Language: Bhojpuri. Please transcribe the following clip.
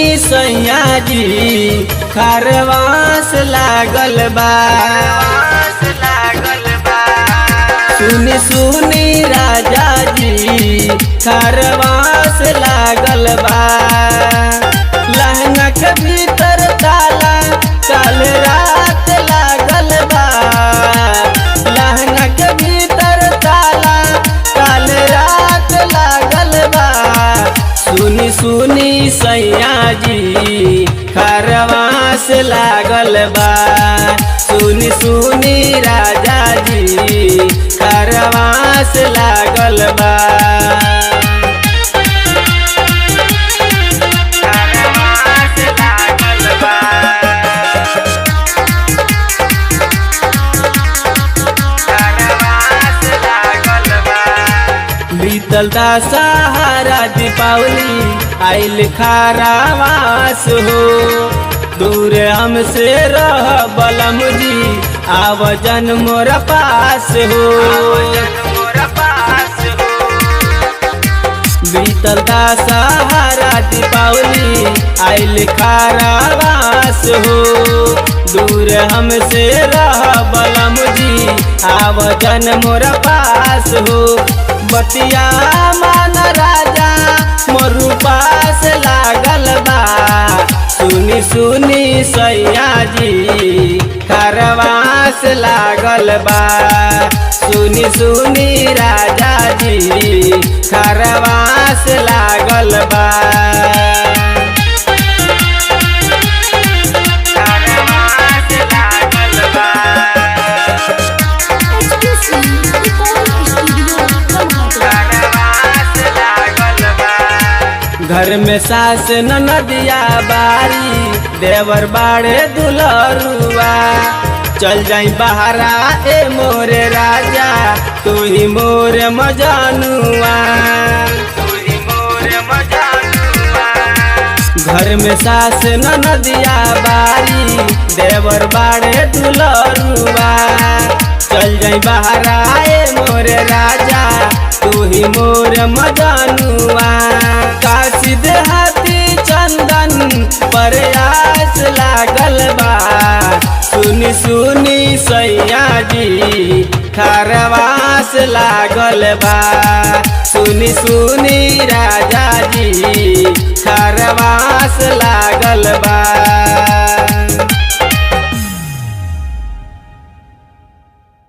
सुनी सैया जी खरवास लागल बा। सुनी सुनी राजा जी खरवास लागल बा। लहंगा के भीतर ताला काल रात लागल बा। लहंगा के भीतर ताला काल रात लागल बा। सुनी सुनी सैया जी खरवास लागल बा। सुनी सुनी राजा जी खरवास लागल बा। खरवास लागल बा। खरवास लागल बा। बीतल दशहरा दीपावली आइल खारावास हो। दूर हमसे रह बलम जी आवजन मोर पास हो। बीतल दशहरा दीपावली आइल खारावास हो। दूर हमसे रह बलम जी आवजन मोर पास हो। बतिया मान राजा मोर पास लागल बा। सुनी सुनी सैया जी खरवास लागल बा। सुनी सुनी राजा जी खरवास लागल बा। खरवास लागल बा। HPC Recording Studio, Kolkata. घर में सास ननदिया बारी देवर बाड़े दुलरुआ। चल जाई बहरा ए मोरे राजा तू ही मोरे मजानुआ। घर में सास ननदिया बारी देवर बाड़े दुलरुआ। चल जाई बहरा ए मोरे राजा तू ही मोर मजानुआ। काशी देहाती चंदन प्रयास लागल बा। सुनी सुनी सैया जी खरवास लागल बा। सुनी सुनी राजा जी खरवास लागल बा।